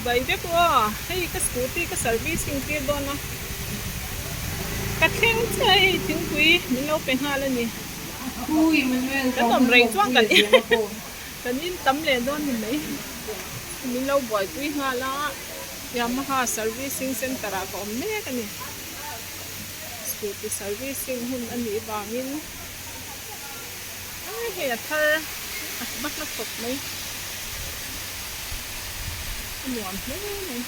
Chibai vek u aw, hei ka scooty ka servicing tir dawn a, ka thleng chiah hei thingpui min lo pe nghal a ni. Kan awm rei chuan kan kan in tam leh dawn ni mai, min lo buaipui nghal a, Yamaha servicing center ah ka awm mek a ni. Scooty servicing hun a nih vangin hei a thar a va hla khawp mai a nuam hle mai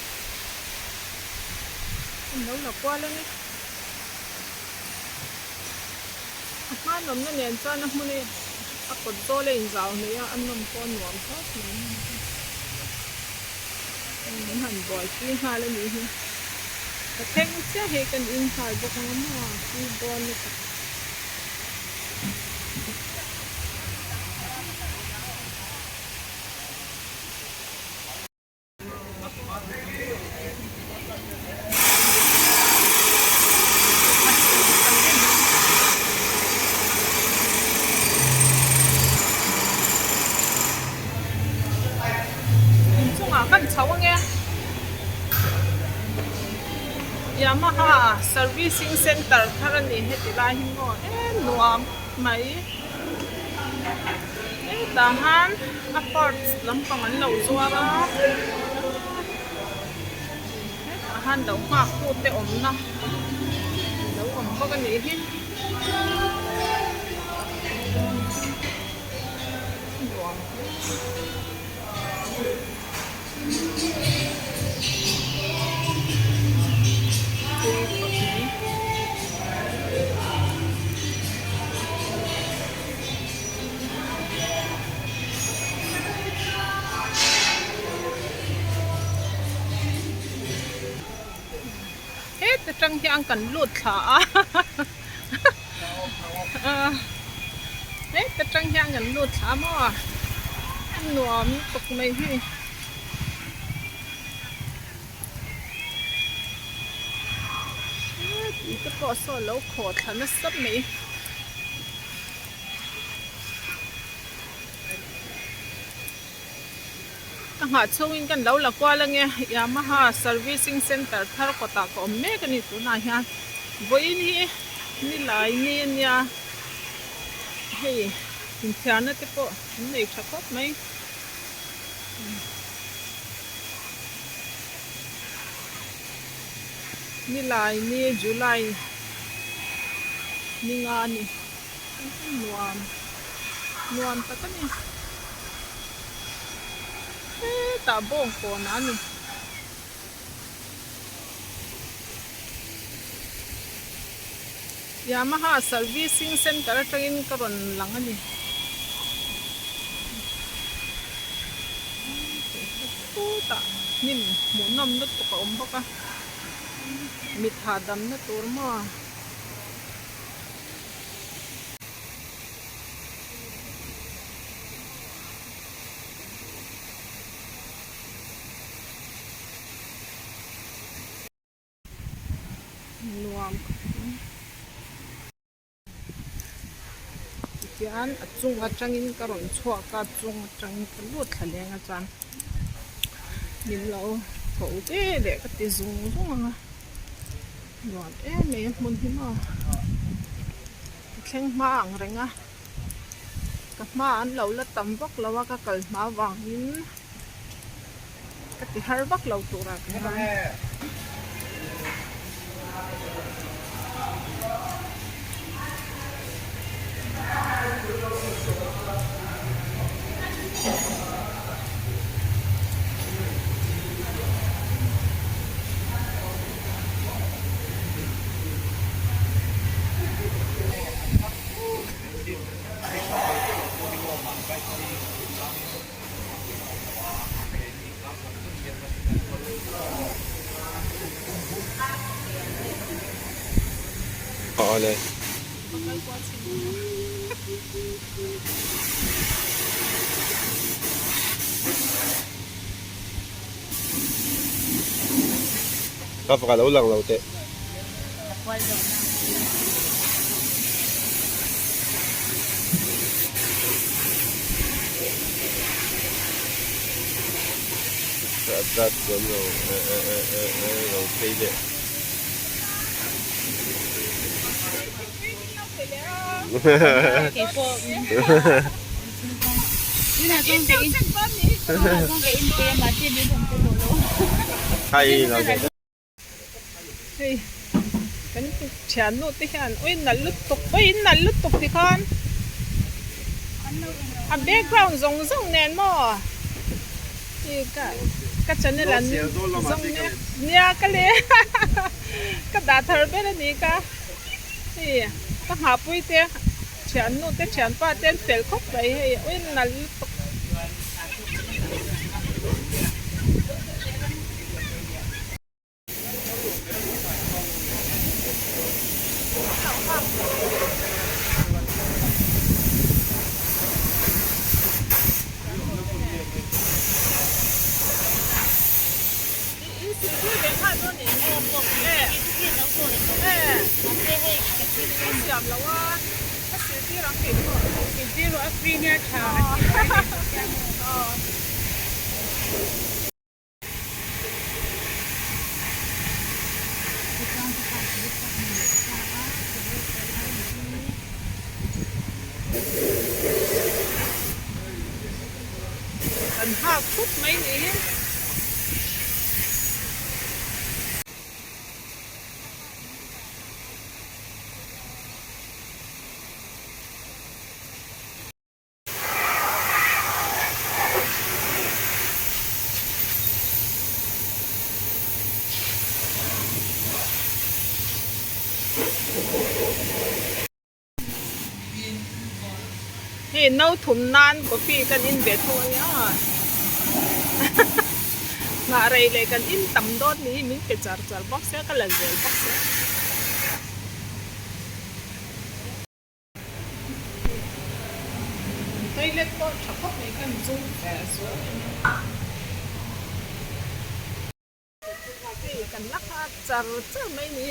an lo la kual a ni a hmanawmna nen chuan a hmun hi a kawt zawl a inzau hleih a a nawm pawh a nuam khawp mai min han buaipui nghal a nih hi ka thleng chiah hei kan in nghal bawk ang a maw tui dawn lutuk. Inchungah kan chho ange Yamaha servicing center thar a ni heti lai hi maw em nuam mai hetah han a parts lampang an lo zuar a hetah han lo nghak tute awmna lo awm bawk a nih hi. Heta tang hian kan lut thla a heta tang hian kan lut thla a maw a nuam lutuk mai hi tui te pawh saw a lo khawh thla nasa mai. Ka nghah chhungin kan lo la kual ange Yamaha servicing center thar kawtah ka awm mek a ni tunah hian vawiin hi nilai ni a nia hei inthiarna te pawh an nei tha khawp mai. Nilai ni July ni nga a ni. Nuam nuam tak a ni hetah bawng kawn a ni. Yamaha servicing center atangin ka rawn lang a ni. Chutah hnim hmuhnawm lutuk a awm bawk a mit hahdamna tur maw. Nuam tihian a chung atangin ka rawn chhuak a chung atangin ka lut thla leng a chuan min lo ko ve leh ka ti zung zung ang a. Nuam em mai a hmun hi maw ka thleng hma ang reng a ka hma an lo la tam vak lo a ka kal hma vangin ka ti har vak lo tur ah ka ngai. Ka faka lo lang lo teh. Chat chuan lo lo phei leh. Hei kan thiannu te hian ui nalh lutuk ui in nalh lutuk ti khan a background zawng zawng nen maw i ka ka channel an zawng mek nia ka le ka dah thar ber a ni ka hei ka nghahpui te thiannu te thianpa te an fel khawp mai hei ui nalh lutuk. Kan nghak thup mai nih hi. Hei no thum nan coffee kan in ve thung a nia nghah rei leh kan in tam dawn ni hi min pe char char bawk sia ka la zel bawk sia. Toilet pawh tha khawp mai kan zum ve zual a ni. Hei kan la kha char char mai ni.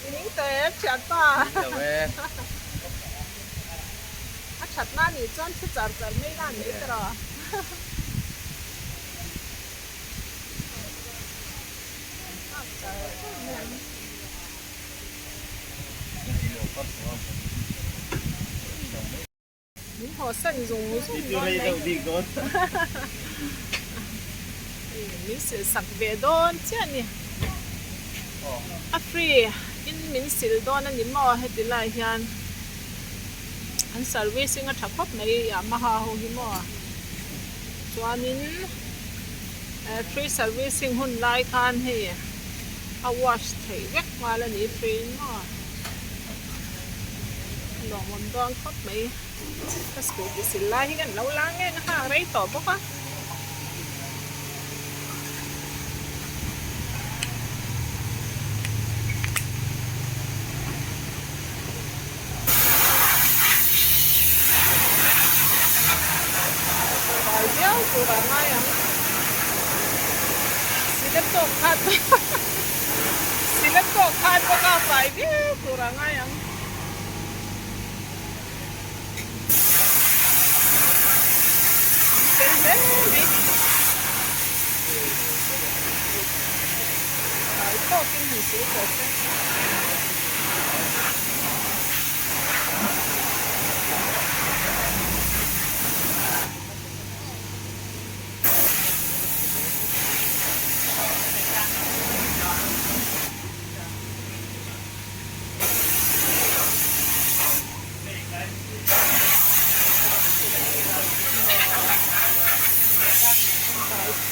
I ning teh e thian pa. A that na nih chuan thu char char mai la ni ta rawh. Char char mai ang. Min haw san zung zung dawn mai. Min sil sak ve dawn chiah a ni. A free in min sil dawn a ni maw heti lai hian an servicing a tha khawp mai Yamaha ho hi maw. Chuanin free servicing hun lai khan hei a wash theih vek nghal a ni free in maw lawmawm dawn khawp mai ka scooty sil lai hi kan lo la nge na nghak rei tawh bawk a. Fai viau tur a ngai ang. Sila tawk khan sila tawk khan bawk a fai viau tur a ngai ang. Fel hle mai. Fai tawkin han sil tawh se.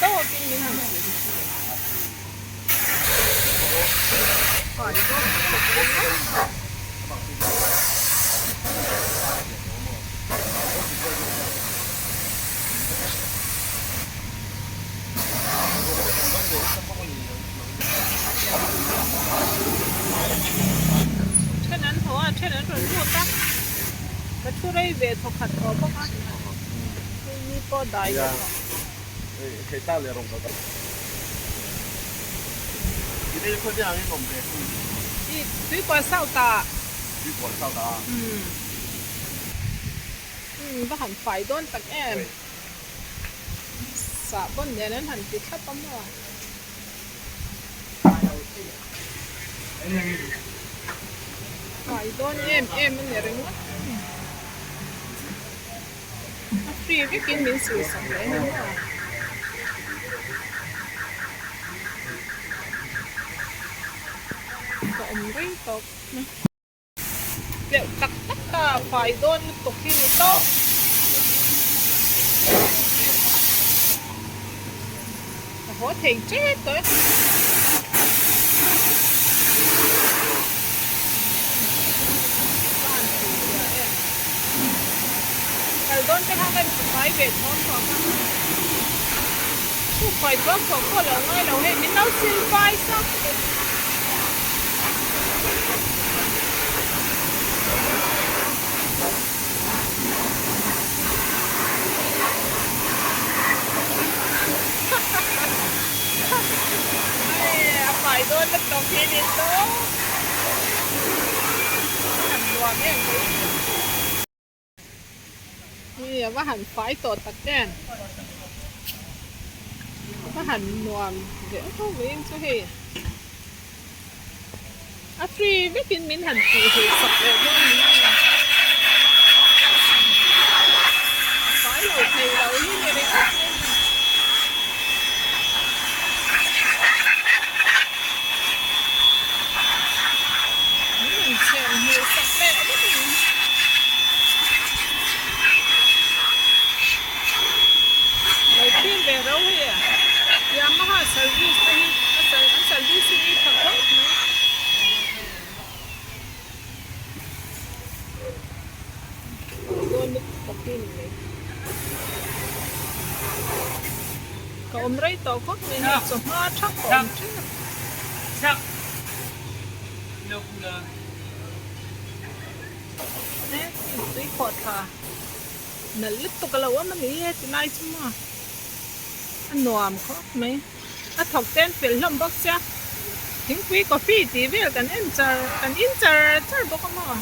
Tawkin min han Then an haw a, then an rawn lut a, ka thu rei ve thawkhat tawh bawk a, hei ni pawh dai ve tawh. I tuikual south ah. Tuikual south ah. Umm. Umm va han fai dawn tak em. Sahbawn nen an han ti thlap a maw? Fai dawn em em a ni ringawt a ni. A free vekin min silsak leh a ni maw? Ka awm rei tawp na. Tleuh tak tak a fai dawn lutuk hi ni tawp. Ka haw thei tep tawh e. Kal dawn te kha kan fai ve thawm thawm a. Chu fai thawm thawm pawh lo ngai lo hei min lo sil fai sak. A fai dawn na tawp hi ni tawp. Han nuam em mai. Ni a va han fai tawh tak em. A va han nuam ve ho veiin chu hei. A free vekin min han tih hul sak leh dawn ni a. A fai lo thei lo hi ni ringawt mai a ni. Min han chhem hul sak leh vek a ni. Lo thlir ve rau hei a. Yamaha service te hi a an servicing hi tha khawp mai. Dawn lutuk tak hi ni mai. Ka awm rei tawh khawp mai hei chawhma thak ka awm tep. Tui khawh thla nalh lutuk a lo awm a ni e ti lai chu maw a nuam khawp mai a thawk te an fel hlawm bawk sia thingpui coffee tih vel kan en char kan in char char bawk a maw.